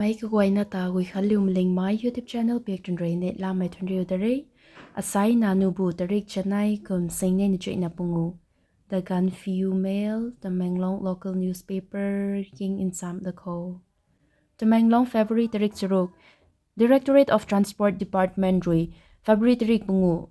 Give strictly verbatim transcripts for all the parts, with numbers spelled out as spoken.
Meic kaguayna ta Guikhanliu Malingmei YouTube channel biak tun rui neihlamei thuanriu da re. Asai nanubu tarik chanei kum singnei na chuihna pungu. The Gaanphiu Mail, Tamenglong local newspaper king nchamc da khou. Tamenglong, February tarik charuk. Directorate of Transport Department rui February tarik pungu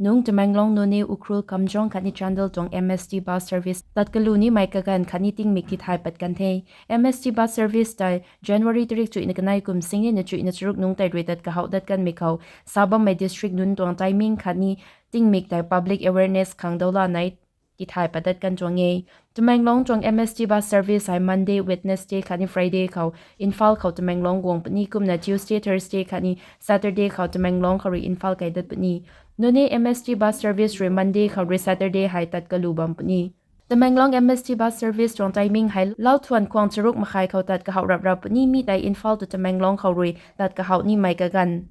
nungc Tamenglong, Noney, Ukhrul, Kamjong khatni Chandel tuang M S T bus service tat kalu nimei kaganv khatni tingmik tithay pat kan the. M S T bus service tei January tarik chuihna kanei kum singnei na chuihna charuk nungc tei rui tat kahouh dat kanmei khou sa bammei district nunc tuang timing khatni tingmik tei public awareness khang dau lanei tithay pat dat kan tuang e. Tamenglong tuang M S T bus service hei Monday, Wednesday khatni Friday khou Imphal khou Tamenglong guang puni kumna Tuesday, Thursday khatni Saturday khou Tamenglong khou rui Imphal kai dat puni. Noney M S T bus service rui Monday khou rui Saturday hei tat kalu bam puni. Tamenglong M S T bus service tuang timing hei lauthuan khwang charuk makhai khou tat kahouh rap rap puni, mi tei Imphal tu Tamenglong khou rui tat kahouh nimei kaganv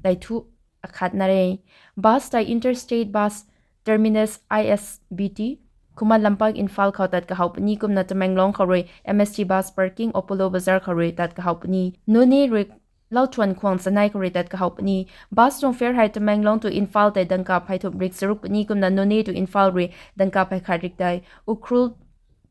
tei thu akhatna re. Bus tei Interstate Bus Terminus, I S B T, Khuman Lampak, Imphal khou tat kahouh puni kumna Tamenglong khou rui M S T bus parking Apollo Bazar khou rui tat kahouh puni. Noney rui lauthuan khwang chanei khou rui tat kahouh puni. Bus tuang fare hei Tamenglong tu Imphal tei dangka phey thumh rik charuk puni kumna Noney tu Imphal rui dangka phey khat rik dai, Ukhrul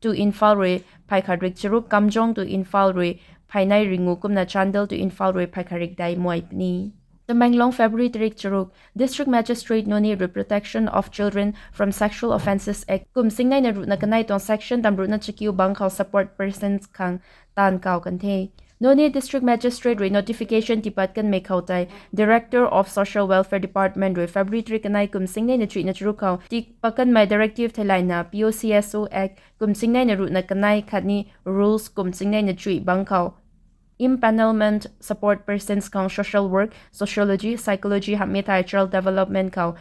tu Imphal rui phey khat rik charuk, Kamjong tu Imphal rui phey nei ringu kumna Chandel tu Imphal rui phey khat rik dai muai puni. Tamenglong, February tarik charuk. District Magistrate Noney rui Protection of Children from Sexual Offences Act kum singnei na ruhna kanei tuang section tam ruhna chakiu bang khou support persons khang taanv kau kan the. Noney District Magistrate rui notification tipat kanmei khou tei Director of Social Welfare Department rui February tarik kanei kum singnei na chuihna charuk khou tipat kanmei directive theilayna P O C S O Act kum singnei na ruhna kanei khatni rules kum singnei na chuih bang khou empanelment support persons khang social work, sociology, psychology hamhmei thei child development khou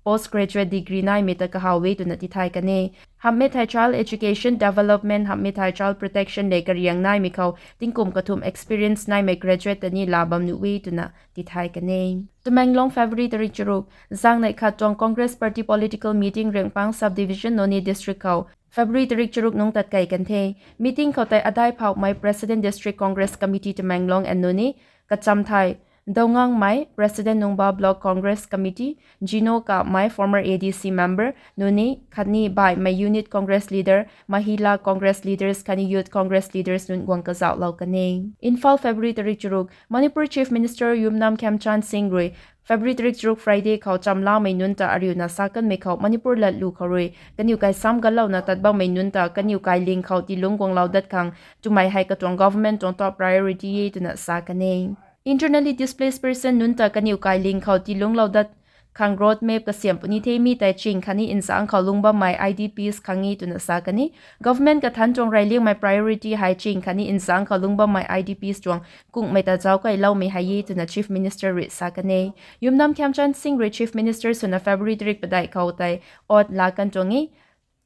postgraduate degree naimei ta kahaw e twna tithay kan e. Hamhmei thei child education, development, hamhmei thei child protection le kariang naimei khou tingkum kathumh experience naimei graduate ta ni laa bam nuh e twna tithay kan e. Tamenglong, February tarik charuk. Zaeng neih khat tuang Congress Party political meeting Rengpang Subdivision, Noney District khou February tarik charuk nungc tat kei kan the. Meeting khou tei Adai Phaumei, President, District Congress Committee Tamenglong and Noney, Kacham Thai, Doungangmei, President, Nungba Block Congress Committee, Jino Kamei, former A D C member, Noney, khatni Baihmei Unit Congress Leader, Mahila Congress Leaders khatni Youth Congress Leaders nunc guang kazauhlou kan e. Imphal, February tarik charuk. Manipur Chief Minister Yumnam Khemchand Singh rui February tarik charuk Friday khou chamlamei nunc ta ariuna sa kanmei khou Manipur latlu khou rui kaniw kai sam galouna tat bammei nunc ta kaniw kai ling khou tiilungc guanglou dat khang twmei hei katuang government tuang top priority e twna sa kan e. Internally displaced person nunc ta kaniw kai ling khou tiilungclou dat khang road map kasiam puni the, mi tei ching khatni nzangc khou lungc bammei I D Ps khang e twna sa kan e. Government kathanc tuang reyliangmei priority hei ching khatni nzangc khou lungc bammei I D Ps tuang kunghmei ta zauc kailoumei hei e twna Chief Minister rui sa kan e. Yumnam Khemchand Singh rui Chief Minister swna February tarik padeih khou tei oath laa kan tuang e.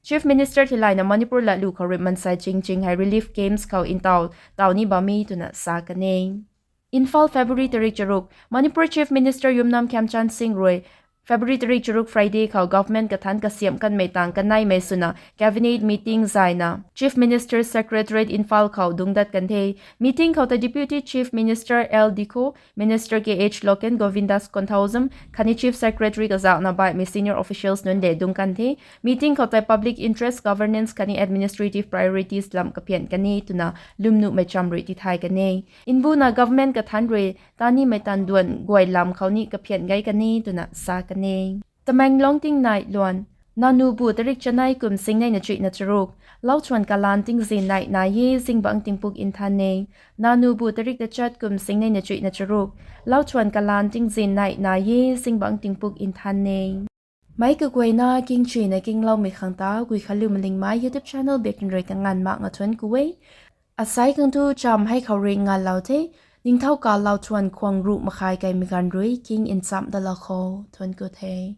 Chief Minister theilayna Manipur latlu khou rui mansei ching ching hei relief camps khou ntaw taw ni bam e twna sa kan e. Imphal, February tarik charuk. Manipur Chief Minister Yumnam Khemchand Singh rui February tarik charuk Friday khou government kathanc kasiam kanmei tang kaneimei swna cabinet meeting zayna Chief Minister Secretariat Imphal khou dungc dat kan the. Meeting khou tei Deputy Chief Minister L Dikho, Minister K H Loken, Govindas Konthoujam khatni Chief Secretary kazauhna baihmei senior officials nunc le dungc kan the. Meeting khou tei public interest, governance khatni administrative priorities lam kaphian kan e twna lwmnuhmei cham rui tithay kan e. Mbuna government kathanc rui tanimei tanduan guay lam khou ni kaphian gay kan e twna sa kan e. Tamenglong tingnai luan. Nanubu tarik chanei kum singnei na chuihna charuk. Lauchuan kalan tingzin nai nai e, zingbangc tingpuk nthan e. Nanubu tarik tachat kum singnei na chuihna charuk. Lauchuan kalan tingzin nai nai e, zingbangc tingpuk nthan e. Meic kaguayna kingchuina kingloumei khang ta Guikhanliu Malingmei YouTube channel biak rui kanganv mak nga thuanc ku e. Asai khang thu cham hei khou rui nganlou the. Ningthauka lauchuan khwang ruh makhai kaimei ganv rui king nchamc dalou khou thuanc ku the.